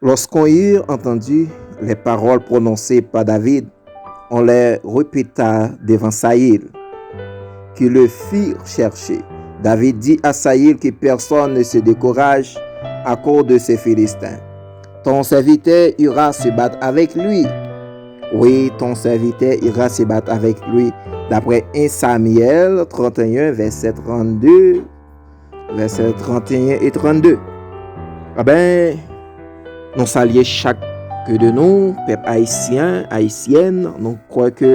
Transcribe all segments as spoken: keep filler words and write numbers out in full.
Lorsqu'on eut entendu les paroles prononcées par David, on les répéta devant Saül, qui le fit chercher. David dit à Saül que personne ne se décourage à cause de ces Philistins. Ton serviteur ira se battre avec lui. Oui, ton serviteur ira se battre avec lui. D'après un Samuel trente et un, verset trente-deux, verset trente et un et trente-deux. Eben, nou salye chak de nou, pèp ayisyen, ayisyèn, nou kwè ke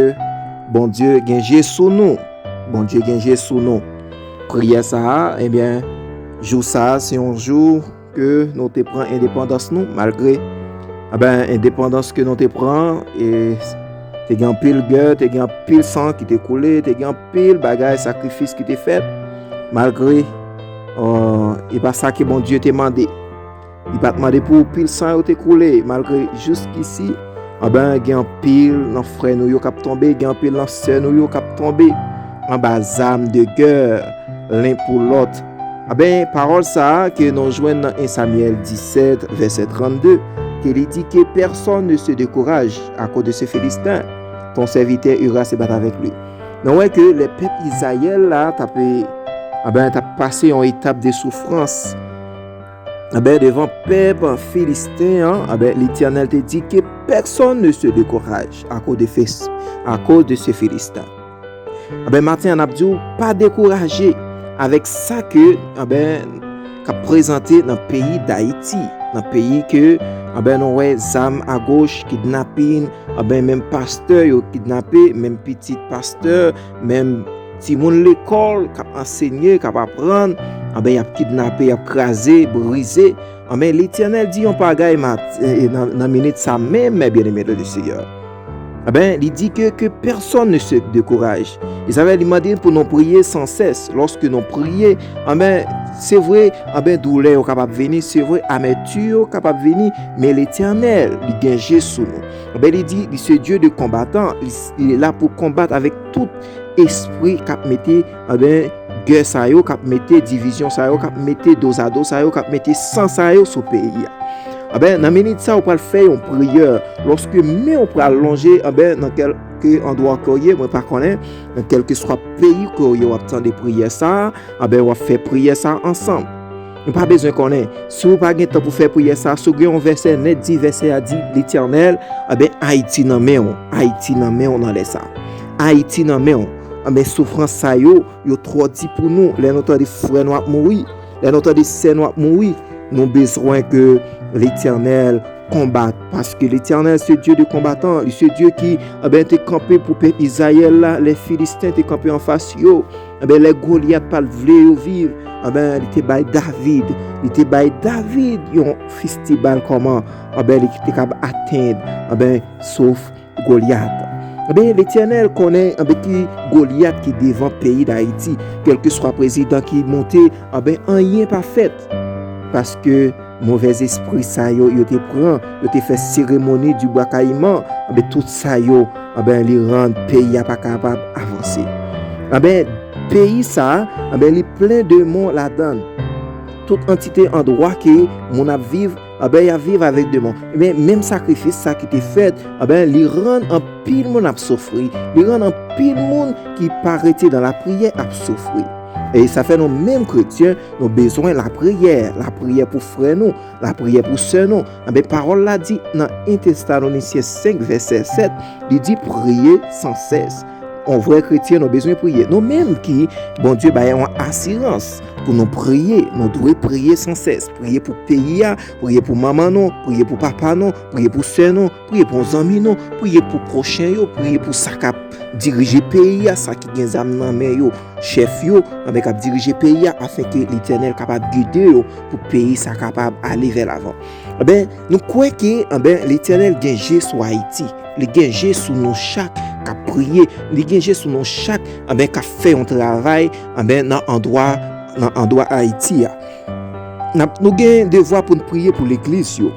Bondye gen je sou nou. Bondye gen je sou nou. Priyè sa a, ebyen, jou sa a, se yon jou ke nou te pran endepandans nou, malgre, eben, endepandans ke nou te pran, e te gen anpil gè, te gen anpil san ki te koule, te gen anpil bagay, sakrifis ki te fèt, malgre, euh, e pa sa ke Bondye te mande. Li pa t mande pou pil san yo te koule, malgre jiskisi, anben, gen anpil nan frè nou yo k ap tonbe, gen anpil nan sè nou yo k ap tonbe anba zam de gè, len pou lòt. Anben, pawòl sa a ke nou jwenn nan en Samyèl disèt, vèsè trannde, ke li di ke personne ne se décourage à cause de ces Philistins. Ton serviteur ira se battre avec lui. Nou wè ke lè pèp Izrayèl la t ap, anben, t ap pase yon etap de soufrans, anben, devan pèp Filisten an, anben, Letènèl te di ke personne ne se décourage à cause de fis-, à cause de ces Philistins. Anben, maten an, n ap di w, pa dekouraje avèk sa ke, anben, k ap prezante nan peyi Dayiti, nan peyi ke, anben, nou wè zam agoch, kidnapin, anben, menm pastè yo kidnape, menm pitit pastè, menm timoun lekòl k ap ansenye, k ap aprann, anben, y ap kidnape, y ap kraze, brize. Anben, Letènèl di yon bagay mat-, e, e, nan, nan minit sa menm, mes bien-aimés dans le Seigneur. Anben, li di ke, que personne ne se décourage. E sa vle di, li mande pou nou priye san sès. Lòske nou priye, anben, se vre, anben, doulè yo kapab vini, se vre, amèti yo kapab vini, men Letènèl, li gen je sou nou. Anben, li di, li se Dieu de combattant, li, li la pou konbat avèk tout espri k ap mete, anben, gè sa yo, k ap mete divizyon sa yo, k ap mete dozado sa yo, k ap mete san sa yo sou peyi a. Anben, nan minit sa, ou pral fè yon priyè. Lòske men w pral lonje, anben, nan kèlke andwa ke w ye, mwen pa konnen, nan kèlkeswa peyi ke w ye, w ap tande priyè sa a, anben, w ap fè priyè sa a ansanm. Nou pa bezwen konnen. Si w pa gen tan pou fè priyè sa a, si w gen yon vèsè nèt, di vèsè a di, Letènèl, anben, Ayiti nan men w. Ayiti nan men w nan lè sa a. Ayiti nan men w. Anben, soufrans sa yo, yo twò di pou nou. Lè nou tande frè nou ap mouri, lè nou tande sè nou ap mouri, nou bezwen ke Letènèl konbat, paske Letènèl se Dieu de combattant, li se Dye ki, anben, te kanpe pou pèp Izrayèl la, lè Filisten te kanpe anfas yo, anben, lè Golyat pa t vle yo viv, anben, li te bay David, li te bay David yon fistibal kòman, anben, li te kab atenn, anben, sof Golyat. Anben, Letènèl konnen, anben, ki Golyat ki devan peyi Dayiti, kèlkeswa prezidan ki monte, anben, anyen pa fèt, paske movèzespri sa yo, yo te pran, yo te fè seremoni di bwa kayiman, anben, tout sa yo, anben, li rann peyi a pa kapab avanse. Anben, peyi sa a, anben, li plen demon ladan l. Tout antite andwa ke moun ap viv, anben, y ap viv avèk demon. Men, menm sakrifis sa ki te fèt, anben, li rann anpil moun ap soufri. Li rann anpil moun ki pa rete nan lapriyè ap soufri. E sa fè nou menm kretyen, nou bezwen lapriyè, lapriyè pou frè nou, lapriyè pou sè nou. Anben, pawòl la di nan en Tesalonisyen senk vèsè sèt, li di, priye san sès. On vrè kretyen, nou bezwen priye. Nou menm ki Bondye bay yon asirans pou nou priye, nou dwe priye san sès. Priye pou peyi a, priye pou manman nou, priye pou papa nou, priye pou sè nou, priye pou zanmi nou, priye pou pwochen yo, priye pou sa k ap dirije peyi a, sa ki gen zam nan men yo, chèf yo, anben, k ap dirije peyi a, afenke Letènèl kapab gide yo pou peyi sa kapab ale vè lavan. Anben, nou kwè ke, anben, Letènèl gen je sou Ayiti. Li gen je sou nou chak k ap priye. Li gen je sou nou chak, anben, k ap fè yon travay, anben, nan andwa, nan andwa Ayiti a. N ap, nou gen devwa pou n priye pou legliz yo.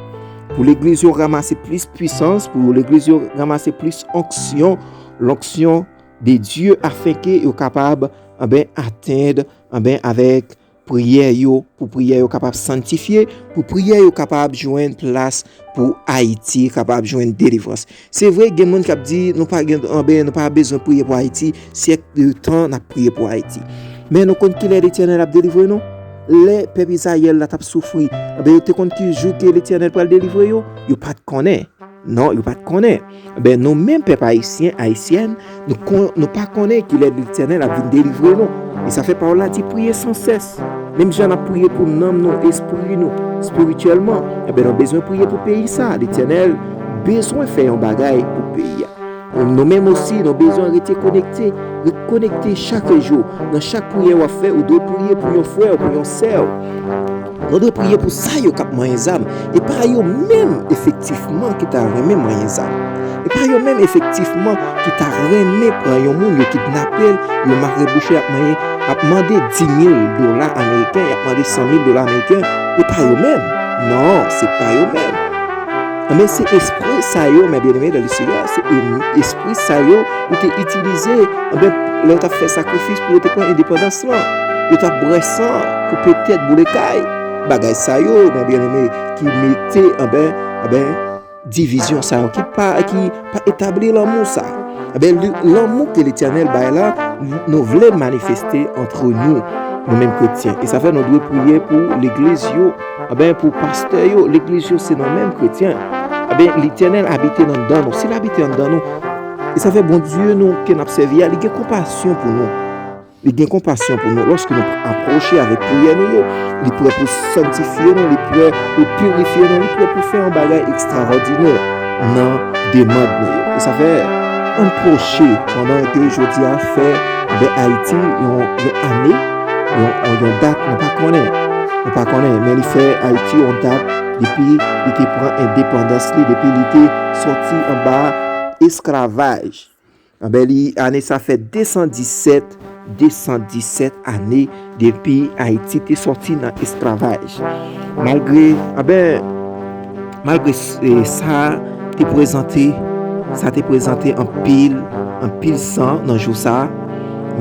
Pou legliz yo ranmase plis pwisans, pou legliz yo ranmase plis onksyon, l'onction de Dieu, afenke yo kapab, anben, atenn, anben, avèk priyè yo, pou priyè yo kapab sanntifye, pou priyè yo kapab jwenn plas, pou Ayiti kapab jwenn delivrans. Se vre, gen moun k ap di, nou pa gen, anben, nou pa bezwen priye pou Ayiti, syèk de tan n ap priye pou Ayiti. Men nou konn kilè Letènèl ap delivre nou? Lè pèp Izrayèl la t ap soufri, anben, yo te konn ki jou ke Letènèl pral delivre yo? Yo pa t konnen. Non, yo pa t konnen. Anben, nou menm pèp ayisyen, ayisyèn, nou kon-, nou pa konnen kilè Letènèl ap vin delivre nou. E sa fè pawòl la di, priye san sès. Menm jan n ap priye pou nanm nou, espri nou, espirityèlman, anben, nou bezwen priye pou peyi sa. Letènèl bezwen fè yon bagay pou peyi a. Nou menm osi, nou bezwen rete konekte, rekonekte chak jou. Nan chak priyè w ap fè, ou dwe priye pou yon frè w, pou yon sè w. Nou dwe priye pou sa yo k ap manyen zam. E pa yo menm efektivman ki ta renmen manyen zam. E pa yo menm efektivman ki ta renmen pran yon moun, yo kidnape l, yo mare bouch li, ap manyen, ap mande di mil dola ameriken, y ap mande san mil dola ameriken. E pa yo menm. Non, se pa yo menm. Men se espri sa yo, mes bien-aimés dans le Seigneur, se espri sa yo ou te itilize, anben, lè yo t ap fè sakrifis pou yo te pran endepandans lan. Yo t ap bwè san pou petèt boule kay. Bagay sa yo, mes bien-aimés, ki mete, anben, anben, divizyon sa yo, ki pa, ki pa etabli lanmou sa. Anben, li, lanmou ke Letènèl bay la, nou vle manifeste antre nou, nou menm kretyen. E sa fè nou dwe priye pou legliz yo, anben, pou pastè yo, legliz yo se nou menm kretyen. Anben, Letènèl abite anndan nou. Si l abite anndan nou, e sa fè Bondye nou ke n ap sèvi a, li gen konpasyon pou nou. Li gen konpasyon pou nou. Lòske nou apwoche avèk priyè nou yo, li prè pou sanntifye nou, li prè pou pirifye nou, li prè pou fè yon bagay ekstrawòdinè nan demann nou yo. E sa fè, ann pwoche pandan ke jodi a fè, ben, Ayiti yon, yon ane, yon, yon, yon dat nou pa konnen. Nou pa konnen, men li fè Ayiti yon dat depi li te pran endepandans li, depi li te sòti anba esklavaj. Anben, li, ane sa fè de san disèt, de san disèt ane depi Ayiti te sòti nan esklavaj. Malgre, anben, malgre s-, e, sa te prezante, sa te prezante anpil, anpil san nan jou sa.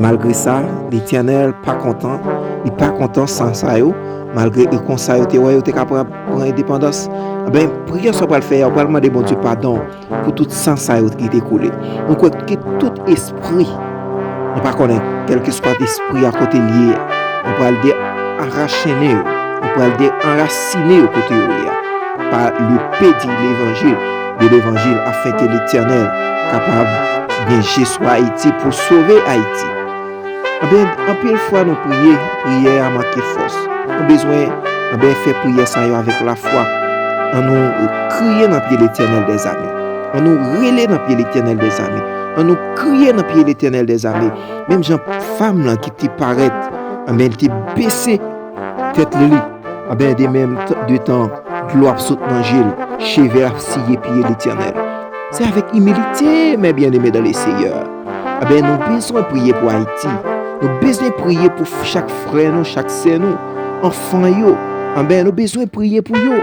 Malgre sa, Letènèl pa kontan, li pa kontan san sa yo. Malgre e konsa yo te wè yo te ka pran, pran endepandans. Anben, priyè sa w pral fè a, w pral mande Bondye padon pou tout san sa yo ki te koule. Nou kwè ke tout espri, nou pa konnen, kèlkeswa espri a kote l ye a, nou pral dearachennen yo, nou pral deanrasinen yo kote yo ye a, pa lepe di levanjil, de levanjil, afin ke Letènèl kapab gen je sou Ayiti pou sove Ayiti. Anben, anpil fwa nou priye, priyè a manke fòs. Nou bezwen, anben, fè priyè sa yo avèk lafwa. Annou kriye nan pye Letènèl dèzame. Annou rele nan pye Letènèl dèzame. Annou kriye nan pye Letènèl dèzame. Menm jan fanm lan ki te parèt, anben, li te bese tèt li, anben, de menm t-, de tan dlo ap sot nan je l, cheve l ap siye pye Letènèl. Se avèk imilite, mes bien-aimés dans le Seigneur. Anben, nou bezwen priye pou Ayiti. Nou bezwen priye pou f-, chak frè nou, chak sè nou, anfan yo. Anben, nou bezwen priye pou yo.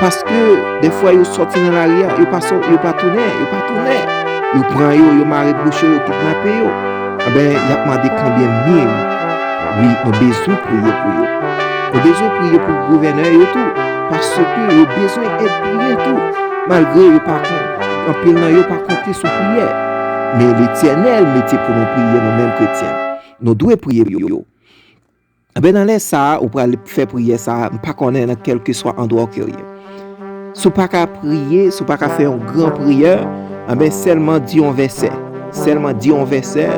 Paske, dèfwa, yo sòti nan lari a, yo pa sò-, yo pa tounen, yo pa tounen. Yo pran yo, yo mare bouch yo, yo kidnape yo. Anben, y ap mande konbyen mil. Wi, nou bezwen priye pou yo. Nou bezwen priye pou gouvènè yo tou, paske yo bezwen èd priyè tou. Malgre yo pa kon-, anpil nan yo pa konte sou priyè. Men Letènèl mete pou nou priye, nou menm kretyen. Nou dwe priye pou yo. Anben, nan lè sa a, ou pral fè priyè sa a, m pa konnen nan kèlkeswa andwa w ke w ye. Si w pa ka priye, si w pa ka fè yon gran priyè, anben, sèlman di yon vèsè. Sèlman di yon vèsè,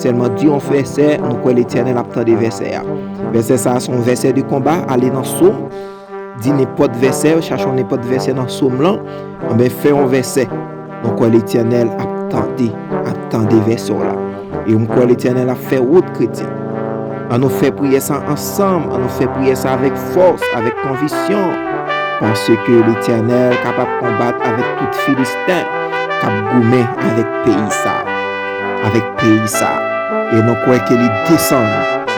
sèlman di yon vèsè, nou kwè Letènèl ap tande vèsè a. Vèsè sa a se yon vèsè de konba, ale nan Sòm, di nenpòt vèsè, chache yon nenpòt vèsè nan Sòm lan, anben, fè yon vèsè. Nou kwè Letènèl ap tande, ap tande vèsè w la. E m kwè Letènèl ap fè wout kretyen. Annou fè priyè sa ansanm, annou fè priyè sa avèk fòs, avèk konviksyon. Paske Letènèl kapab konbat avèk tout Filisten k ap goumen avèk peyi sa, avèk peyi sa. E nou kwè ke li desann,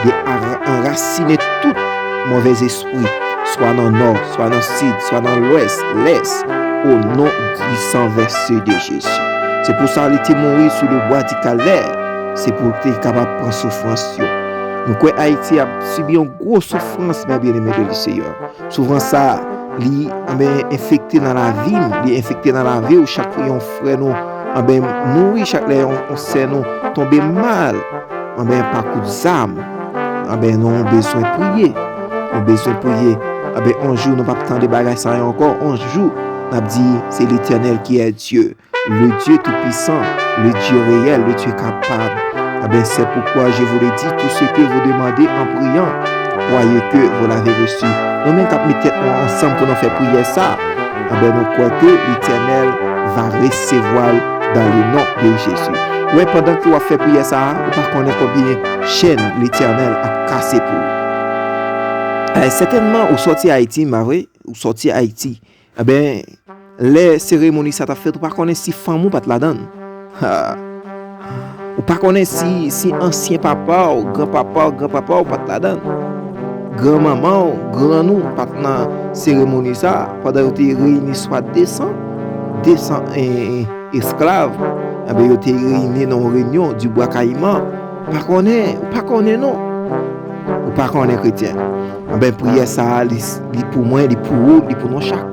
li ara-, anrasinen tout movèzespri, swa nan nò, swa nan sid, swa nan lwès, lès, o non di san vèse de Jezi. Se pou sa li te mouri sou le bwa di Kalvè, se pou l te kapab pran soufrans yo. Nou kwè Ayiti ap sibi yon gwo soufrans, mes bien-aimés dans le Seigneur. Soufrans sa, li, anben, enfekte nan lavi m, li enfekte nan lavi w. Chak fwa yon frè nou, anben, mouri, chak lè yon, yon sè nou tonbe mal, anben, pa kout zam, anben, nou bezwen priye. Nou bezwen priye. Anben, yon jou nou p ap tande bagay sa yo ankò. Yon jou, n ap di, c'est l'Éternel qui est Dieu. Le Dieu tout-puissant, le Dieu réel, le Dieu capable. Eh bien, c'est pourquoi je vous le dis, tout ce que vous demandez en priant, croyez que vous l'avez reçu. Nou menm k ap met tèt nou ansanm pou nou fè priyè sa, eh bien, nou kwè ke Letènèl va resevwa l dans le nom de Jésus. Wè, pandan ke w ap fè priyè sa, ou pa konnen konbyen chèn Letènèl ap kase pou ou. Eh, sètènman, ou sòti Ayiti, m pa vre? Ou sòti Ayiti. Enben, lè seremoni sa t ap fèt, ou pa konnen si fanm ou pa t ladan l. Ha! Ou pa konnen si, si ansyen papa w, gran papa w, gran papa w pa t ladan l. Gran manman w, grann ou pa t nan seremoni sa, pandan yo te reyini swa de san, de san, eh, eh, esklav, enben, yo te reyini nan yon reyinyon, Dibwa Kayiman. Pa konnen, ou pa konnen non. Ou pa konnen, kretyen. Enben, priyè sa a, li, li pou mwen, li pou ou, li pou nou chak.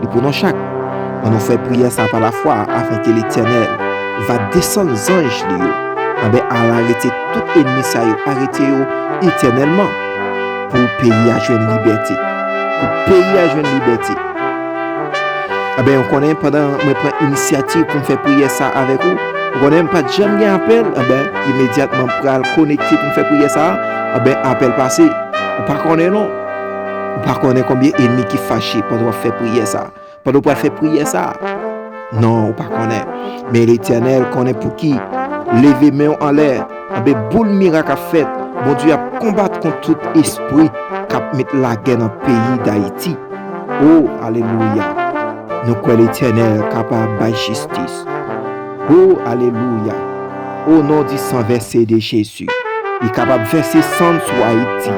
Li pou nou chak. Ann nou fè priyè sa a pa lafwa, afin ke Letènèl va desann zanj li yo. Enben, al arete tout ènmi sa yo, arete yo etènèlman. Pou peyi a jwenn libète. Pou peyi a jwenn libète. Enben, ou konnen, pandan mwen pran inisyativ pou m fè priyè sa avèk ou, ou konnen m pa t janm gen apèl, enben, imedyatman m pral konekte pou m fè priyè sa, enben, apèl pase. Ou pa konnen non. Ou pa konnen konbyen ènmi ki fache pandan w ap fè priyè sa. Pandan w pral fè priyè sa. Non, ou pa konnen. Men Letènèl konnen pou ki. Leve men w anlè. Enben, boul mirak ap fèt. Bondye ap konbat kont tout espri k ap met lagè nan peyi Dayiti. O, alelouya! Nou kwè Letènèl kapab bay jistis. O, alelouya! O non di san vèse de Jezi, li kapab vèse san l sou Ayiti.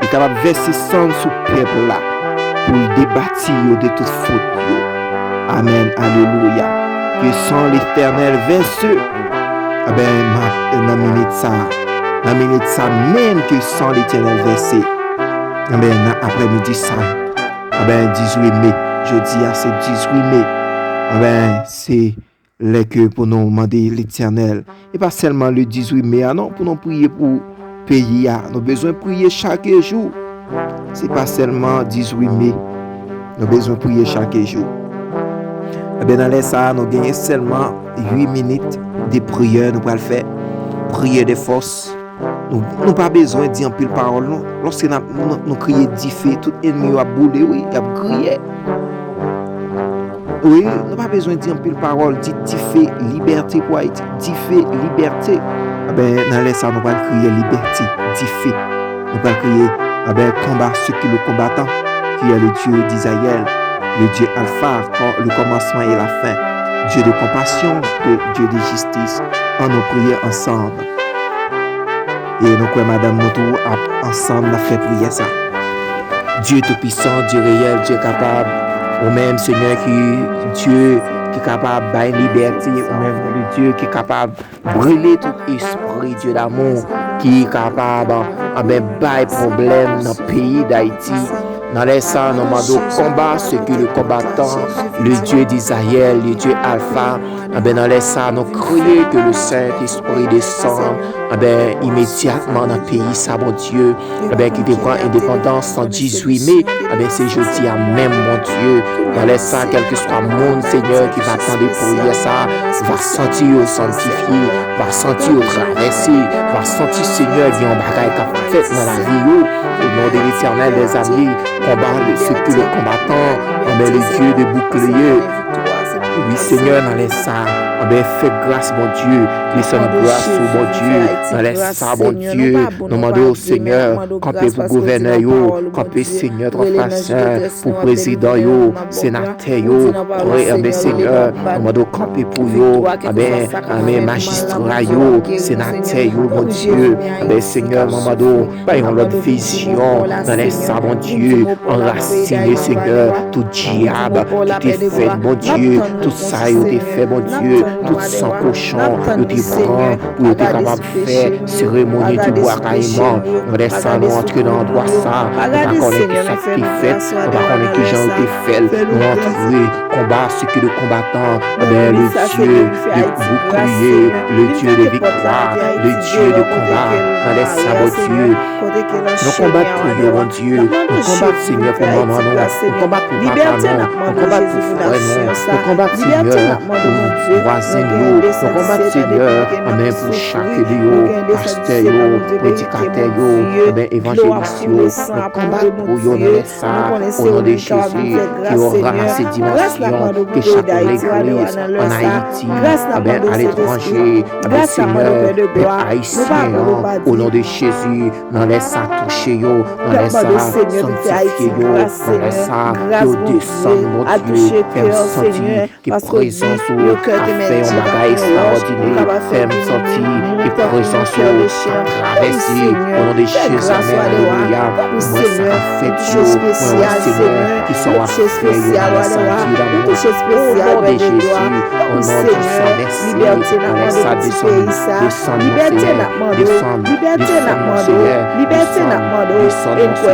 Li kapab vèse san l sou pèp la pou l debati yo de tout fot yo. Amèn, alelouya. Ke san Letènèl vèse. Enben, nan, nan minit sa, nan minit sa menm ke san Letènèl vèse. Enben, nan aprèmidi sa, enben, dizuit me, jodi a se dizuit me. Enben, se lè ke pou nou mande Letènèl. E pa sèlman le dizuit me a non, pou nou priye pou peyi a. Nou bezwen priye chak jou. Se pa sèlman dizuit me. Nou bezwen priye chak jou. Enben, nan lè sa a, nou genyen sèlman uit minit de priyè nou pral fè. Priyè de fòs. Nou, nou pa bezwen di anpil pawòl, non. Lòske n ap, nou, nou kriye dife, tout ènmi yo ap boule, wi, y ap griye. Wi, nou pa bezwen di anpil pawòl, di dife, libète pou Ayiti, dife, libète. Enben, nan lè sa, nou pral kriye libète, dife. Nou pral kriye, enben, combat ce que le combattant, qui est le Dieu d'Israël, le Dieu Alpha, co-, le commencement et la fin, Dieu de compassion, le Dieu de justice. Ann nou priye ansanm. E nou kwè madanm nou tou ap ansanm n ap fè priyè sa. Dye toupisan, Dye reyèl, Dye kapab, ou menm, Senyè, ki Dye ki kapab bay libète, ou menm, Dye ki kapab brile tout espri, Dye damou, ki kapab, anben, bay pwoblèm nan peyi Dayiti. Nan lè sa, nou mande w, combat ce que le combattant, le Dieu d'Israël, le Dieu Alpha, Enben, nan lè sa, nou kriye ke le Sentespri desann, enben, imedyatman nan peyi sa, Bondye, enben, ki te pran endepandans nan dizuit me, enben, se jodi a menm, Bondye. Nan lè sa, kèlkeswa moun, Senyè, ki va tande priyè sa, va santi yo sanktifye, va santi yo travèse, va santi, Senyè, gen yon bagay k ap fèt nan lavi yo. Au nom de l'Éternel des armées, combat ce que le combattant, enben, le Dieu de bouclier, Wi, Senyè, nan lè sa, enben, fè gras, Bondye, desann gras ou, Bondye, nan lè sa, Bondye, nou mande w, Senyè, kanpe pou gouvènè yo, kanpe, Senyè, twa fwa sen, pou prezidan yo, senatè yo, enben, Senyè, nou mande w kanpe pou yo, enben, enben, majistra yo, senatè yo, Bondye, enben, Senyè, nou mande w, bay yon lòt vizyon, nan lè sa, Bondye, anrasine, Senyè, tout dyab ki te fèt, Bondye, Tout sa yo te fè, Bondye, tout san kochon yo te pran pou yo te kapab fè seremoni di bwa kayiman. Lè sa nou antre nan andwa sa, nou pa konnen ki sa ki te fèt, nou pa konnen ki jan yo te fè l. Nou antre, combat ce que le combattant, ben, le Dieu de bouclier, le Dieu de victoire, le Dieu de combat. Nan lè sa, Bondye, nou konbat pou yo, Bondye. Nou konbat, Senyè, pou manman nou. Nou konbat pou papa nou. Nou konbat pou frè nou. Nou konbat, Senyè, pou vwazen yo. Nou konbat, Senyè, amèn, pou chak de yo, pastè yo, predikatè yo, amèn, evanjelis yo. Nou konbat pou yo nan lè sa, o non de Jezi, ke yo ranmase dimansyon, ke chak legliz ann Ayiti, amèn, aletranje, amèn, Senyè, pèp ayisyen an, o non de Jezi, nan lè sa touche yo, nan lè sa sanktifye yo, nan lè sa ke yo desann, Bondye, fè m santi ke prezans ou ap fè yon bagay ekstraòdinè, fè m santi ke prezans ou ap travèse, o non de Jezi, amèn, alelouya, mwen sa k ap fèt yo, mwen wè, Senyè, ki sa w ap fè yo nan lè sa, Dye damou, o non de Jezi, o non di san mèsi, nan lè sa desann, desann non, Senyè, desann, desann non, Senyè, desann, desann non, Senyè, amèn, amèn, desann, desann non,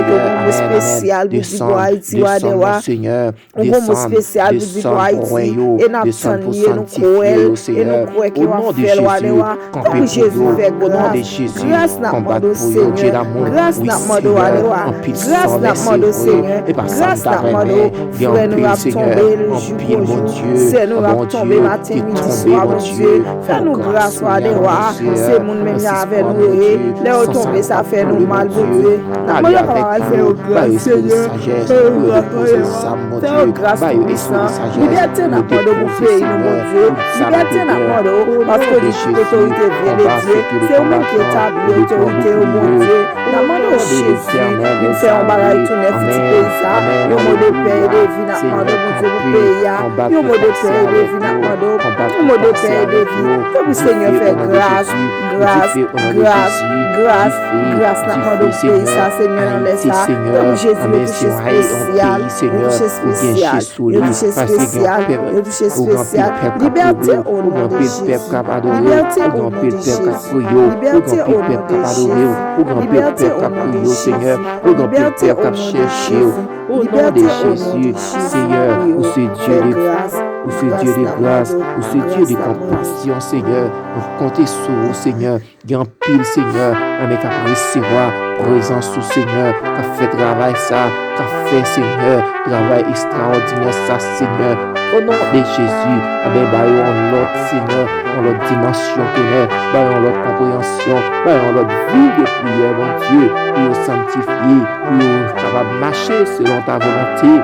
Senyè, desann, desann pwen yo, desann pou sanktifye yo, Senyè, o non de Jezi, kanpe pou yo, o non de Jezi, konbat pou yo, Dye damou, wi, Senyè, anpil san vèse vre, e pa sa m ta renmen, gen anpil, Senyè, anpil, Bondye, Bondye, ki tonbe, Bondye, fè nou gras, Senyè, Senyè, sispann, Bondye, ale avèk yo, ba yo espri de sajès pou yo depoze zam, Bondye, ba yo espri de sajès pou yo depoze zam, Senyè, pou zam de gè, o non de Jezi, konbat se ke le konbatan, yo dwe pran boukliye, o non de Letènèl dèzame, amèn, amèn, amèn, alelouya, Senyè, kanpe, konbat pou pase avèk yo, konbat pou pase avèk yo, dife, o non de Jezi, dife, o non de Jezi, dife, dife, Senyè, Ayiti, Senyè, amèn, se yon, yon peyi, Senyè, ou gen je sou li, paske gen yon pèp, ou gen anpil pèp k ap louwe w, ou gen anpil pèp k ap adore w, ou gen anpil pèp k ap priye w, ou gen anpil pèp k ap adore w, ou gen anpil pèp k ap priye w, Senyè, ou gen anpil pèp k ap chèche w. O non de Jezi, Senyè, ou se Dye de, ou se Dye de gras, ou se Dye de konpasyon, Senyè. Nou konte sou ou, Senyè. Gen anpil, Senyè, amèn, k ap resevwa prezans ou, Senyè, k ap fè travay sa, k ap fè, Senyè, travay ekstraòdinè sa, Senyè. O non de Jezi, amèn, ba yo yon lòt, Senyè, yon lòt dimansyon, Senyè, ba yo yon lòt konpreyansyon, ba yo yon lòt vi de priyè, Bondye, pou yo sanktifye, pou yo kapab mache selon ta volonte.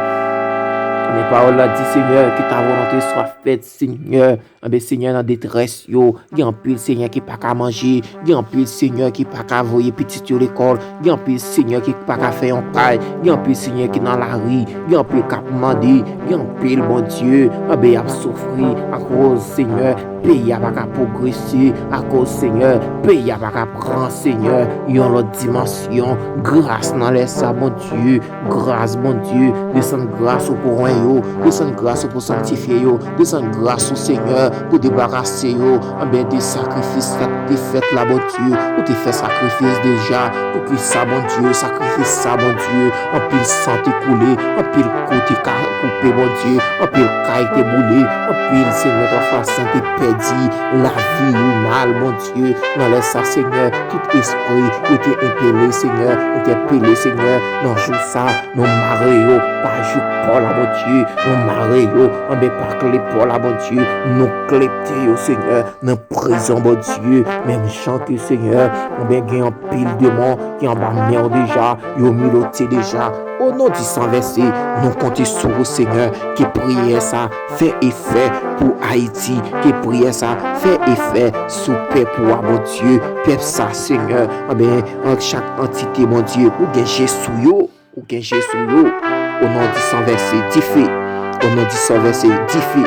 Men pawòl la di, Senyè, que ta volonté soit faite, Senyè. Anben, Senyè, nan detrès yo, gen anpil, Senyè, ki pa ka manje, gen anpil, Senyè, ki pa ka voye pitit yo lekòl, gen anpil, Senyè, ki pa ka fè yon kay, gen anpil, Senyè, ki nan lari, gen anpil k ap mande, gen anpil, Bondye, anben, y ap soufri akoz, Senyè, peyi a pa ka pwogrese, akoz, Senyè, peyi a pa ka pran, Senyè, yon lòt dimansyon. Gras nan lè sa, Bondye, gras, Bondye, desann gras ou pou wen yo, desann gras ou pou sanktifye yo, desann gras ou, Senyè, pou debarase yo, anben, de sakrifis sa k te fèt la, Bondye. Ou te fè sakrifis deja. Poukisa, Bondye, sakrifis sa, Bondye? Anpil san te koule, anpil kou te ka koupe, Bondye, anpil kay te boule, anpil, Senyè, twa fwa sen te pèdi lavi yo mal, Bondye. Nan lè sa, Senyè, tout espri yo te enpele, Senyè, entèpele, Senyè, nan jou sa, nou mare yo pa jouk pò la, Bondye. Nou mare yo anben pa kle pò la, Bondye. Nou klete yo, Senyè, nan prizon, Bondye. Menm jan ke, Senyè, anben gen anpil demon ki anba men w deja, yo milote deja. O non di san vèse, nou konte sou ou, Senyè, ke priyè sa fè efè pou Ayiti, ke priyè sa fè efè sou pèp ou a, Bondye. Pèp sa, Senyè, anben, an chak antite, Bondye, ou gen je sou yo, ou gen je sou yo. O non di san vèse, dife. O non di san vèse, dife.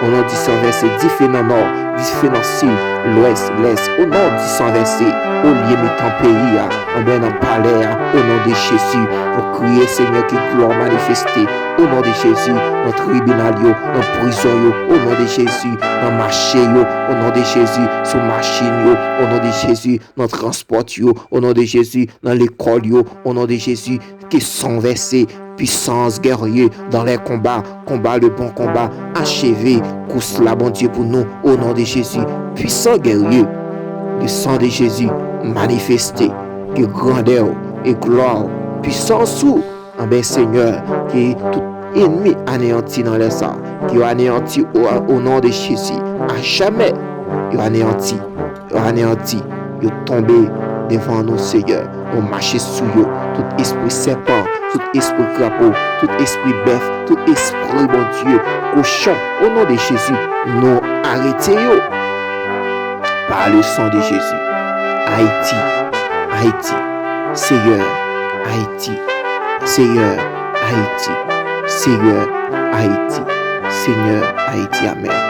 O non di san vèse, dife nan nò, dife nan sid, lwès, lès. O non di san vèse. olye mitan peyi a, anben nan palè a, o non de Jezi, nou kriye, Senyè, ke glwa manifeste, o non de Jezi, nan tribinal yo, nan prizon yo, o non de Jezi, nan mache yo, o non de Jezi, sou machin yo, o non de Jezi, nan transpò yo, o non de Jezi, nan lekòl yo, o non de Jezi, ke san vèse, puissance guerrier dans les combats, combat le bon combat, acheve kous la, Bondye, pou nou, o non de Jezi, puissant guerrier, le sang de Jésus manifeste, ke grandè w, e glwa w, puissance ou, anben, Senyè, ke tout enmi aneyanti nan lè sa, ke yo aneyanti o, o non de Jezi, a jamè, yo aneyanti, yo aneyanti, yo tonbe devan nou, Senyè. Nou mache sou yo, tout espri sèpan, tout espri krapo, tout espri bèf, tout espri, Bondye, kochon, o non de Jezi, nou arete yo. Par le sang de Jésus. Ayiti, Ayiti, Senyè, Ayiti, Senyè, Ayiti, Senyè, Ayiti, Senyè, Ayiti, amèn.